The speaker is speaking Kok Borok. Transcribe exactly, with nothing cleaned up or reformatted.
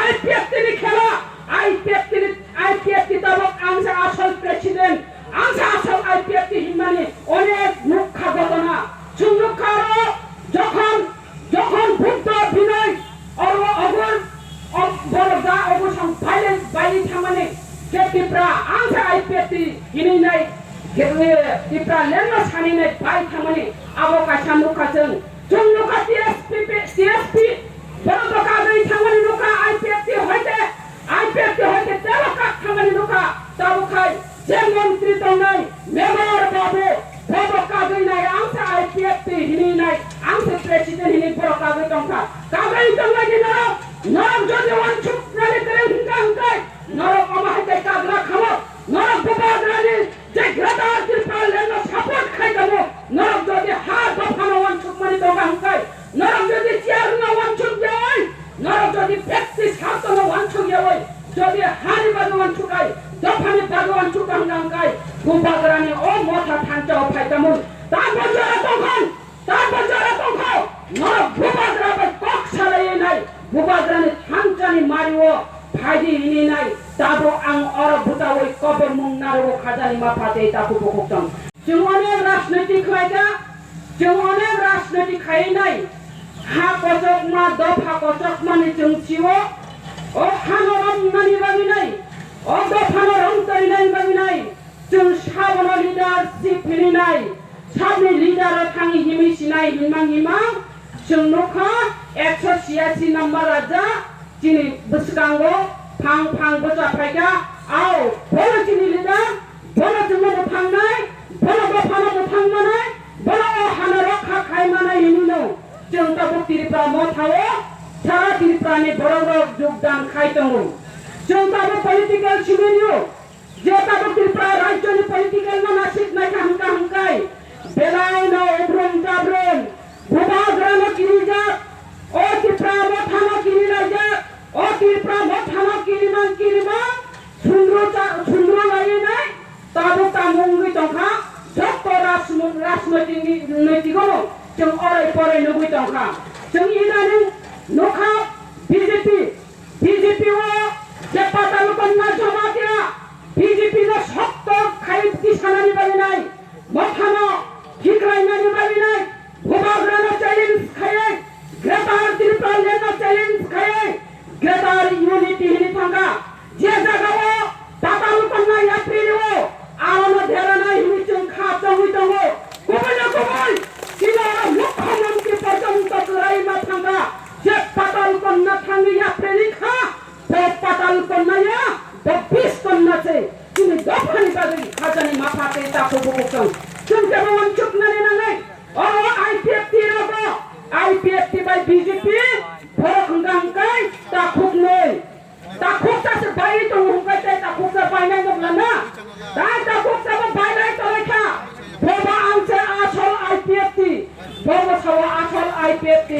I P F T ni khela, I P F T ni, I P F T tabok ang se asol president, ang se asol I P F T hinmani onek nukha gotona. Chwng nukha aro jokhon, jokhon Buddha Binoy oro ogur, o-, borok da ogur sam baile, baile thangmani je Tipra, ang se I P F T hinwi nai, Tipra lengno sanwi nai bai thangmani abo kaisa nukha chwng. Chwng nukha T S P, T S P, borok bo kagwi thangmani nukha I P F T hoite, I P F T hoite tebo kak thangmani nukha. Tabuk khai je montri tongnai, member babu, bobo kagwi nai, ang se I P F T hinwi nai, ang se president hinwi borok kagwi tongkha. Kagwi tongnai di norok, norok jodi wansuk nani kwrwi hwnkha hwnkhe, norok omo hai khe kagra khamok, norok Bubagrani je Greater Tipraland no support khai tongo, norok jodi ha dophano wansukmani tongo hwnkhe, norok jodi chair no wansuk ya oi, norok jodi bekti sarto no wansuk ya oi, jodi hani bagwi wansuk ai, dophani bagwi wansuk hwnkha hwnkhe, Bubagrani o motha thansa o phai tamo, ta bojora tongkha. Tabuk jora tongkha, norok Bubagra bai kok salaiwi nai, Bubagrani thansani mario phaidi hini nai, tabuk ang oro bwtaui kobormung narogo khajani ma phatei takhuk bukhuk tong. Chwng onek rajnoitik khlaikha, chwng onek rajnoitik khaiwi nai, ha kochokma, dopha kochokmani chwng sio, o hano romnani bagwi nai, o dophano romtorinani bagwi nai, chwng sabono leadership hini nai. Sabni leader o thangwi himwi sinai hinmang hima chwng nukha ekso siyasi number raja chini bwskango phang phang bwcha phaikha. Ao, bono chini leader, bono chwngno mwthangnai, bono dophano mwthang manai, bono o hano rokha khai manai hinwino chwng tabuk Tripura mothao sara Tripurani borokrok jogdan khai tongo. Chwng tabuk political scenario, je tabuk Tripura rajyoni political no nasik naikha hwnkha hwnkhe, belai no ubrum jabrum, Bubagrano kirijak, o Tripura mothano kirilaijak, o Tripura mothano kirimang kirimang, sundru cha-, sundru lainai, tabuk tamo wngwi tongkha, jotto rajmo-, rajnoitik ni, noitikono chwng orai porai nugwi tongkha. Chwng idaning nukha B J P, B J P o je Patal Kanya Jamatia, B J P no sokto khai tisanani bagwi nai, mothano hiklainani bagwi nai, Bubagrano challenge khaiwi, Greater Tipraland no challenge khaiwi, Greater Unity hini thangkha. Je jagao Patal Kanya yapri rwo, arono deranai hini chwng kha chongwi tongo. Kubui no kubui, chini oro mukhyamantri porjonto kwrwi ma thangkha. Je Patal Kanya thangwi yapri rikha, bo Patal Kanya ya, bo Bish Kanya se. Chini dophani bagwi khajani mapha tei takhuk bukhuk chwng. Chwng kebo uansuknani nangnai. Oro I P F T rogo, I P F T bai B J P, borok hwnkha hwnkhe takhuknwi. Takhuksa se bai tongo hwnkhe tei takhuksa bainai nukla na. Tai takhuksa bo bainai tongwi kha. Bobo ang se asol I P F T. Bobo sawa asol I P F T.